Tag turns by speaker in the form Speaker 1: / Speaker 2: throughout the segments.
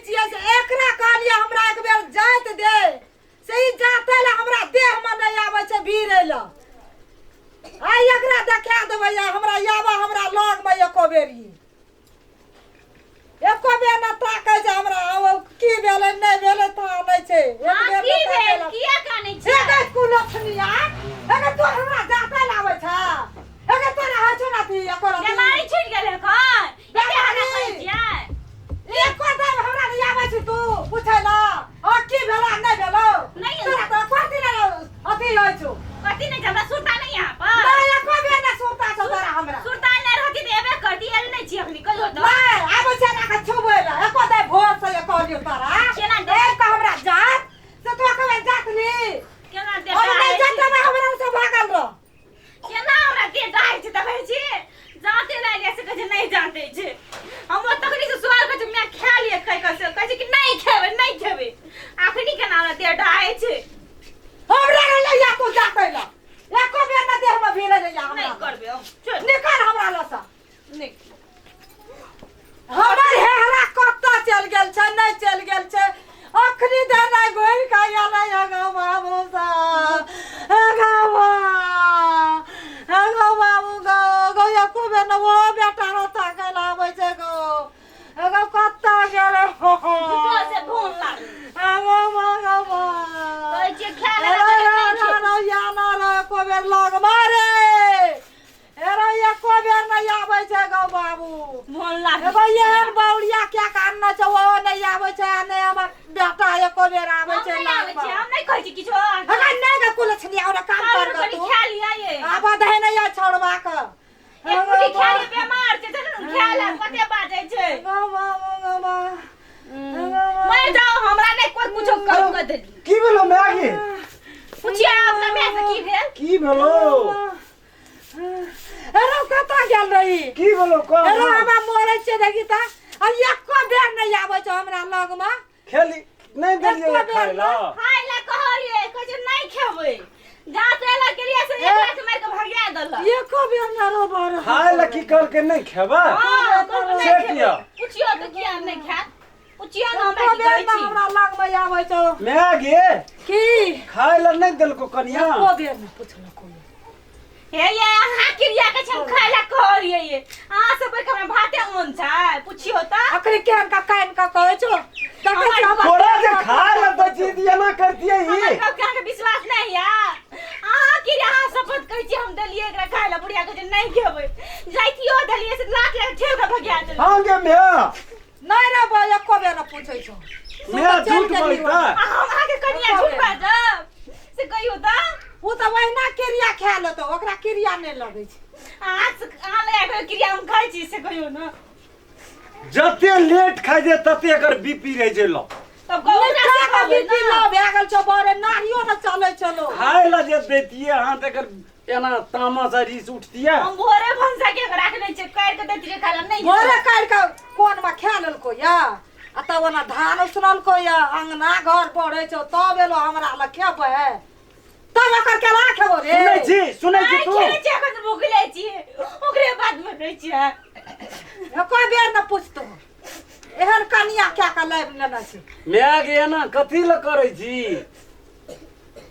Speaker 1: छियै से एकरा कहलियै हमरा एक बेर जाइत दे से ई जाते ला हमरा देह में नहीं आबै छै भीड़े ला आइ एकरा देखा देबै आ हमरा आबऽ हमरा लग में एको बेर ई एको बेर न ताकै छै हमरा आब की भेलै नहि भेलै ता नहि छै एक
Speaker 2: हाँ,
Speaker 1: बेर
Speaker 2: की
Speaker 1: न
Speaker 2: भेल
Speaker 1: ताकेलक।
Speaker 2: किया कानै
Speaker 1: हे
Speaker 2: छियै
Speaker 1: गै कुलक्षणिया हे गै तोर हमरा जाते लाबै छ हे गै तोरा होइ छौ न अथी एकर अथी
Speaker 2: बेमारी छूटि गेल एखन एते हल्ला करै
Speaker 1: बेमारी।
Speaker 2: छियै
Speaker 1: एको दाम हमरा नहि आबै छै तू पूछै ला आ की भेलो आ नहि भेलो
Speaker 2: नहि।
Speaker 1: तोरा तऽ कथी नहि अथी होइ छौ
Speaker 2: कथी नहि छै हमरा सुरता नहि यहाँ पर
Speaker 1: नहि एको बेर नहि सुनता छौ तोरा हमरा
Speaker 2: सुरता नहि रहती तऽ एबे करती एल नहि छी अखनी कहियो तऽ
Speaker 1: नहि आबै छै ना के छुबै ला एको दाइ भोर से कहलियौ तोरा
Speaker 2: केना दे-
Speaker 1: एक तऽ हमरा जात से तू अकेले जात ली
Speaker 2: केना दे
Speaker 1: हम नहि जात हमरा से भागल रह
Speaker 2: केना हमरा के डाहि छै देखै छी जाते लागि जाइ छै कहै छै नहि जाते छै हम तखनी से सवाल कहै छै मैं खा लिए कहि कऽ से कहै छै कि नहि खेबै नहि खेबै अखनी केना हमरा देह डाहि छै
Speaker 1: हमरा ले या तू जाते ला एको बेर ना देह में भीड़े ले या
Speaker 2: नहि
Speaker 1: हमरा
Speaker 2: करबै हम छोड़
Speaker 1: निकल हमरा लसँ
Speaker 2: नहि
Speaker 1: हमर हेहरा कतऽ चलि गेल छै नहि चलि गेल छै अखनी धरि नहि घुरि कऽ एलै हँ गौ बाबू साहब हे गौ बा हे गौ बाबू गौ गौ एको बेर ने ओ बेटा रो ताकै लए आबै छै गौ हे गौ कतऽ गेलै हो
Speaker 2: झूठो से फोन लागल
Speaker 1: हे गौ बा गौ बा
Speaker 2: कहै छियै खा
Speaker 1: हे
Speaker 2: लेला
Speaker 1: रौ
Speaker 2: तऽ
Speaker 1: या
Speaker 2: नहि
Speaker 1: ना
Speaker 2: खेबै
Speaker 1: रौ या ना रौ एको बेर लग मारे हे रौ एको बेर नहि आबै छै गौ बाबू
Speaker 2: मोन लागल
Speaker 1: एगो एहन बौरिया क्या कानने छै ओहो नहि आबै छै आ नहि हमर बेटा एको बेर आबै
Speaker 2: हम
Speaker 1: छै
Speaker 2: नहि आबै
Speaker 1: लगमे।
Speaker 2: छियै हम नहि कहै छी किछो
Speaker 1: अगर नहि गे कुल छलिया ओरा काम कर गे
Speaker 2: कनि
Speaker 1: तू
Speaker 2: खा लिअ ये
Speaker 1: आब दहे नहि आ छोड़बा के
Speaker 2: एक मुट्ठी खा लिअ बेमार छै चलू ने खा ले कते बाजै छै
Speaker 1: गौ बाबू गौ बा
Speaker 2: मर जाओ हमरा नहि कोइ कुछो करू के देली
Speaker 3: की भेलो मैगी
Speaker 2: पुछिया अपना माय से की भेल
Speaker 3: की भेलो
Speaker 1: अरे कतऽ गेल रही
Speaker 3: की भेलो कह
Speaker 1: अरे हमरा मरै छियै देखी तऽ आ एको बेर नहि आबै छौ हमरा लगमे
Speaker 3: खेली नहि देलियै
Speaker 1: एको बेर
Speaker 3: खाय ला
Speaker 2: खाय ला कहलियै कहै छै नहि खेबै जाँच ला गेलियै से एक लाख मारि के भगा देलक
Speaker 1: एको बेर नहि रो बर
Speaker 3: खाय ला की कहलकै नहि खेबा
Speaker 2: हँ, कहलकै नहि
Speaker 3: से
Speaker 2: खेबै।
Speaker 3: किया?
Speaker 2: पुछियौ तऽ किया नहि खायत पुछियौ ने हमरा
Speaker 1: एको
Speaker 2: की
Speaker 1: बेर
Speaker 2: कहै
Speaker 1: नहि
Speaker 2: छी
Speaker 1: हमरा लगमे आबै छौ
Speaker 3: माय गे
Speaker 1: की
Speaker 3: खाय ला नहि देलको कनिया
Speaker 1: एको बेर नहि पुछलको
Speaker 2: हे ये अहाँ क्रिया के छम खाय ला कहलियै ये अहाँ सब के हमरा भाते ओन छै पुछियौ तऽ
Speaker 1: अखनी केहन का कान का कहै छौ देखै छी हमर
Speaker 3: तोरा जे खाय ला दै छी तऽ एना करतियै
Speaker 2: हमर
Speaker 3: ई
Speaker 2: कब के अहाँके विश्वास नहीं या अहाँ की अहाँ शपथ कहै छी हम देलियै एकरा खाय ला बुढ़िया कहै छै नहि खेबै जाइतियो देलियै से लाख लाख ठेल के भगिया देलियै
Speaker 3: हाँ गे माय
Speaker 1: नहि रे बा एको बेर नहि पूछै छौ
Speaker 3: माय झूठ बोलता
Speaker 2: आ हम अहाँके कनिया झूठ बाजब से कहियौ तऽ
Speaker 1: ओ तऽ ओहिना क्रिया खा लेतौ ओकरा क्रिया नहि लगै छै
Speaker 2: अहाँ अहाँ लगा कऽ क्रिया हम खाइ छी से कहियौ ने
Speaker 3: जते लेट खाइ छै तते एकर बीपी रहै छै लो
Speaker 2: तब कहू
Speaker 1: निका
Speaker 2: ने
Speaker 1: के
Speaker 2: सिखाबै
Speaker 1: बीपी
Speaker 2: ने।
Speaker 1: लो भए गेल छौ बड़े नारियो ने चलै छलो
Speaker 3: खाय ला जे दैतियै अहाँ तऽ एकर एना तामस आ रीस उठतियै
Speaker 2: हम भोरे भनसा के राखने छियै काटि के दैत रहियै खाय लए नहि
Speaker 1: भोरे काटि के कोन मे खा लेलको या आ तब ओना धान उसनलको या अंगना घर बढ़ै छौ तब एलो हमरा लग खेबै तब एकर केना खेबो रे
Speaker 3: सुनै छी सुनै छी
Speaker 2: नहि
Speaker 3: तू
Speaker 2: खेलै छियै एखन भुखले छियै ओकरे बात बनै छियै
Speaker 1: एको बेर न पुछतो एहन कनिया क्या के लाबि लेने छै
Speaker 3: माय गे एना कथी लए करै छी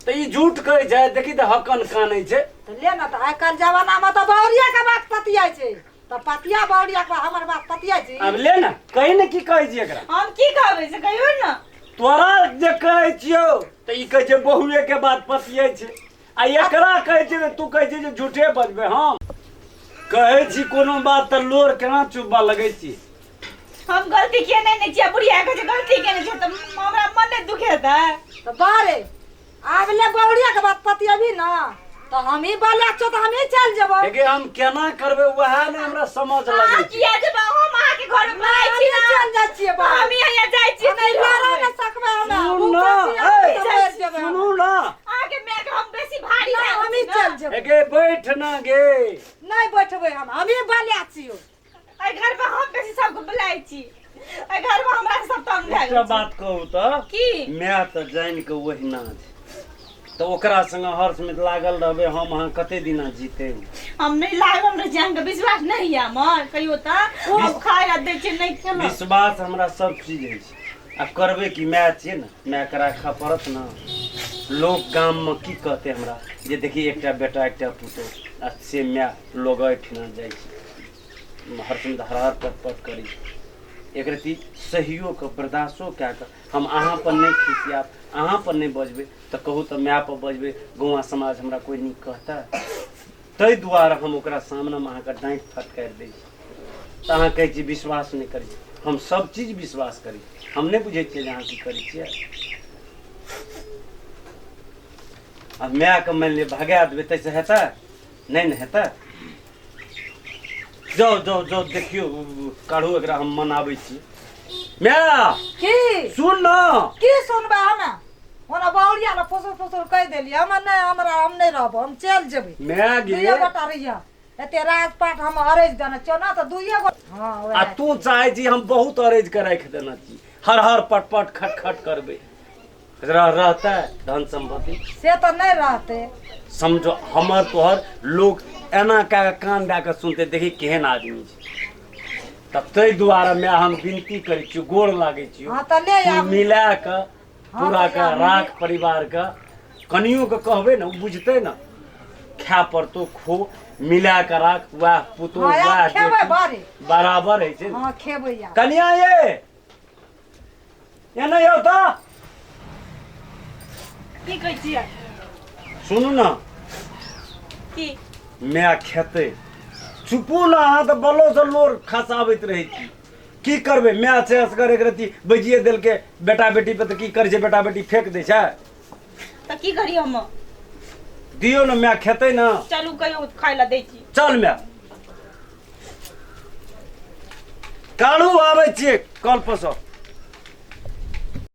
Speaker 3: तऽ ई झूठ कहै छै देखी तऽ हकन कानै छै
Speaker 1: तऽ ले ने तऽ आइ काल्हि जमानामे तऽ बौरिया के बात पतियाइ छै तऽ पतिया बौरिया के हमर बात पतियाइ छै
Speaker 3: आब ले ने कही ने की कहै छी एकरा
Speaker 2: हम की कहबै से कहियौ ने
Speaker 3: तोरा जे कहै छियौ तऽ ई कहै छै बहुए के बात पतियै छै आ एकरा कहै छै तऽ तू कहै छै जे झूठे बजबै हम कहै छी कोनो बात तऽ लोर केना चुबा लगै छी
Speaker 2: हम गलती केने नहि छियै बुढ़िया कहै छै गलती केने छियै तऽ हमरा मन नहि दुखेतै
Speaker 1: तऽ बारे आब ले बौरिया के बात पतियबी ने तऽ हमही बाला छौ तऽ हमही चलि जेबौ
Speaker 3: हेगे हम केना करबै वएह ने हमरा समझ
Speaker 2: अहाँ
Speaker 3: लगै छै
Speaker 2: किया जेबै हम अहाँके घर मे पढ़ाइ छी
Speaker 1: हमही
Speaker 2: ने
Speaker 1: चलि जाइ छियै बाहर
Speaker 2: हम यहाँ जाइ छियै
Speaker 1: हम लड़ो नहि सकबै हमरा
Speaker 3: सुन
Speaker 1: भूखल
Speaker 3: ना,
Speaker 1: पियासल
Speaker 3: ए,
Speaker 1: तऽ मरि जेबै हम।
Speaker 3: सुनू ना
Speaker 2: अहाँके माय के हम बेसी भारी
Speaker 1: नहि
Speaker 2: भए गेल
Speaker 1: हमही
Speaker 2: छी ने।
Speaker 1: चलि जेबै
Speaker 3: हेगे बैठ ना गे
Speaker 1: नहि बैठबै हम हमही बाला छियौ
Speaker 2: एहि घर मे हम बेसी सबके बुलाइ छी एहि घर मे हमरा सब तंग भए
Speaker 3: एकटा
Speaker 2: गेल छै।
Speaker 3: बात कहू तऽ
Speaker 2: की
Speaker 3: माय तऽ जानि कऽ ओहिना छै तऽ ओकरा संगे हर्षमे लागल रहबै हम अहाँ कते दिना जीते
Speaker 2: हम नहि लागल रहै छी अहाँके विश्वास नहि यऽ हमर कहियो तऽ हम खाय लए दै छियै नहि खेलहुँ
Speaker 3: विश्वास हमरा सब चीज अछि आ करबै की माय छियै ने मायके राखऽ पड़त ने लोक गाममे की कहतै हमरा जे देखी एकटा बेटा एकटा पुतोहु आ से माय लोग एहिठिना जाइ छै हरदम हर पट पट करै छै एक रति सहियो कऽ बर्दाश्तो कए कऽ हम अहाँ पर नहि खिसियाब अहाँ पर नहि बजबै तऽ कहू तऽ माय पर बजबै गौआँ समाज हमरा कोइ नीक कहतै ताहि दुआरे हम ओकरा सामनेमे अहाँके डाँटि फटकारि दै छी तऽ अहाँ कहै छी विश्वास नहि करै छी हम सब चीज विश्वास करै छी हम नहि बुझै छियै जे अहाँ की करै छियै आ मायके मानि लिअ भगा देबै ताहिसँ हेतै नहि ने हेतै जाउ जाउ जाउ देखियौ काढ़ू एकरा हम मनाबै छी माय
Speaker 1: की
Speaker 3: सुन न
Speaker 1: की सुनबै हमे ओना बहुरिया ने फुसुर फुसुर कहि देलियै हमे नहि हमरा हम नहि रहब हम चलि जेबै
Speaker 3: माय गे
Speaker 1: दुइये गोटा रहिया एते राजपाट हम अरैज देने छियौ ने तऽ दुइये गो हँ
Speaker 3: आ
Speaker 1: वएह
Speaker 3: तू चाहै छी हम बहुत अरेज के राखि देने छी हर हर पट पट खट खट करबै रह रहतै धन सम्पत्ति
Speaker 1: से तऽ नहि रहतै
Speaker 3: समझो हमर तोहर लोक एना कए कऽ कान दए कऽ सुनतै देखी केहन आदमी छै तऽ ताहि दुआरे माय हम विनती करै छियौ गोर लागै छियौ
Speaker 1: हँ तऽ ले
Speaker 3: तू
Speaker 1: आब
Speaker 3: मिला कऽ पूरा
Speaker 1: तऽ
Speaker 3: के
Speaker 1: आब
Speaker 3: राख परिवार के कनियो के कहबै ने ओ बुझतै ने खाय पड़तो खो मिला के राख वएह पुतोह
Speaker 1: हँ
Speaker 3: वएह
Speaker 1: आब खेबै
Speaker 3: बेटी
Speaker 1: बारे
Speaker 3: बराबर होइ छै ने।
Speaker 1: हँ खेबै आब
Speaker 3: कनिया ये एने आउ तऽ
Speaker 2: की कहै छियै
Speaker 3: सुनू ने
Speaker 2: की
Speaker 3: माय खेतै चुपू ने अहाँ तऽ बलोसँ लोर खसाबैत रहै छी की करबै माय छै असगर एक रत्ती बजिए देलकै बेटा बेटी पर तऽ की करै छै बेटा बेटी फेंक दै छै
Speaker 2: तऽ की करी हम
Speaker 3: दियौ ने माय खेतै ने
Speaker 2: चलू कहियो खाय लए दै छी
Speaker 3: चल माय कालू आबै छियै कल पर सँ